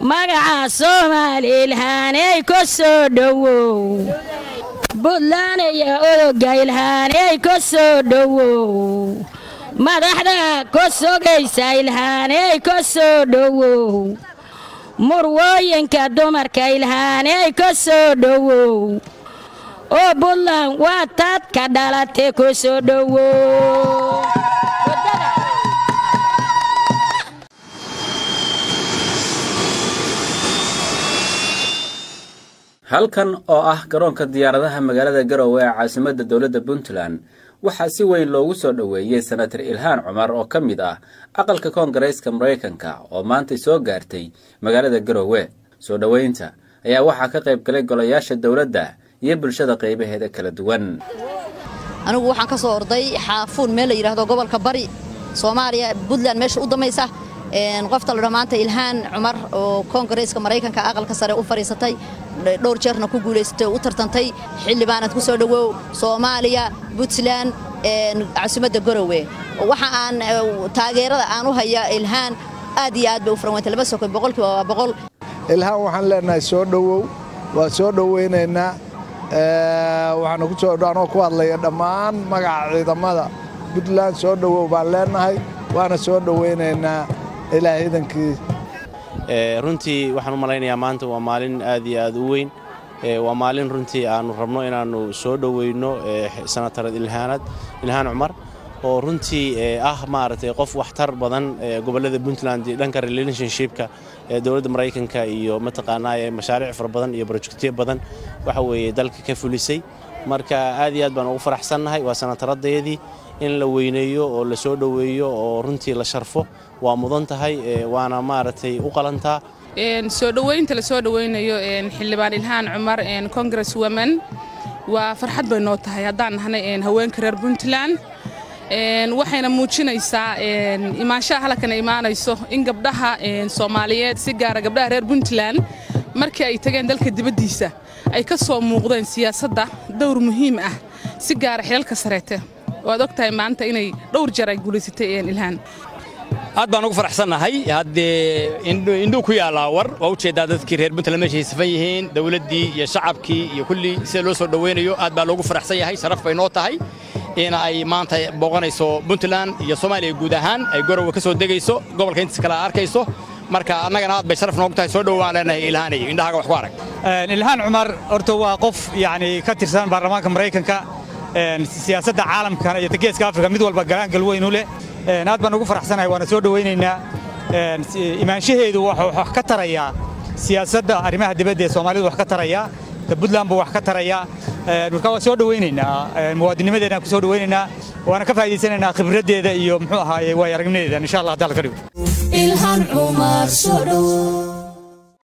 Magaca Soomaali Ilhaaney ku soo dhowow. Buntland iyo odoga Ilhaaney ku soo dhowow. Madaxda ku sugaysa Ilhaaney ku soo dhowow. Murwooyinka dumarka Ilhaaney ku soo dhowow. Oo Buntland waa taad ka dhalatay, ku soo dhowow. Halkan oo ah garoonka diyaaradaha magaalada Garowe ee caasimadda dowladda Puntland, waxaa si weyn loogu soo dhoweeyey Senator Ilhaan Cumar oo ka mid ah aqalka Koongareeska Maraykanka oo maantay soo gaartay magaalada Garowe. Soo dhoweynta ayaa waxaa ka qayb galay golayaasha dowladda iyo bulshada qaybaheeda kala duwan. Anigu waxaan ka soo orday Xaafuun, meel la yidhaahdo gobolka Bari, Soomaaliya, Puntland meesha u dambaysa. Qofta la dhammaanta Ilhaan Cumar oo Koongareeska Maraykanka aqalka sare u fadhiisatay, dhowr jeerna ku guulaysatay oo u tartantay xildhibaanad, ku soo dhowow Soomaaliya, Puntland, caasimadda Garowe. Waxa aan taageerada aan u hayaa Ilhaan aad iyo aad bay u furan weyntay, lama sokon, 100%. Ilhaan waxaan leenahay soo dhowow, waa soo dhoweynaynaa. Waxaanu ku soo anoo ku hadlaya dhammaan magaca ciidamada Puntland, soo dhowow baan leenahay, waana soo dhoweynaynaa Ilaah idankii. Runtii waxaan u malaynayaa maanta waa maalin aad iyo aad u weyn. Waa maalin runtii aanu rabno inaannu soo dhoweyno Senatarad Ilhaanad Ilhaan Cumar oo runtii ah maaragtay qof waxtar badan gobollada Puntland, dhanka relationshipka ee dowladda Maraykanka iyo mataqaanaa mashaariic fara badan iyo projectyo badan waxa weeye dalka ka fulisay. Marka aad iyo aad baan ugu faraxsannahay. Waa senataradeedii, in la weyneeyo oo la soo dhoweeyo oo runtii la sharfo waa mudan tahay, waana maaragtay u qalantaa. Soo dhoweynta la soo dhoweynayo Xildhibaan Ilhaan Cumar, Congress woman, waa farxad bay noo tahay haddaan nahnay haweenka reer Puntland. Waxayna muujinaysaa imaanshaha halkan ay imaanayso in gabdhaha Soomaaliyeed, si gaara gabdhaha reer Puntland, markii ay tageen dalka dibaddiisa ay ka soo muuqdeen siyaasadda dowr muhiim ah, si gaara xilalka sareete. Waad og tahay maanta inay dhowr jeer ay guulaysatay Ilhaan. Aad baan ugu faraxsannahay. Haddee indhuu ku yaallaa war waa ujeeddaa dadkii reer Puntland meeshay safan yihiin, dawladdii iyo shacabkii iyo kullii sida loo soo dhoweynayo aad baa loogu faraxsan yahay. Sharaf bay noo tahay in ay maanta booqanayso Puntland iyo Soomaaliya guud ahaan, ay Garowe ka soo degayso, gobolka intiisa kale arkayso. Marka annagana aad bay sharaf noogu tahay. Soo dhowaan leenahay Ilhaanay, indhahaaga wax ku arag. Ilhaan Cumar horta waa qof yacni ka tirsan baarlamaanka Maraykanka, siyaasadda caalamkana iyo geeska Afrika mid walba galaangal weyn u leh. Aad baan ugu faraxsanahay, waana soo dhowaynaynaa. Imaanshaheedu wuxuu wax ka tarayaa siyaasadda arrimaha dibadda ee Soomaalidu, wax ka tarayaa ta Puntland buu wax ka tarayaa. Marka waa soo dhowaynaynaa, muwaadinimadeena ku soo dhowaynaynaa, waana ka faa'iidaysanaynaa khibraddeeda iyo muxuu ahaaye waayo aragnimadeeda, insha Allah haddii Alla ka dhigo. Ilhaan Cumar soo dhowow.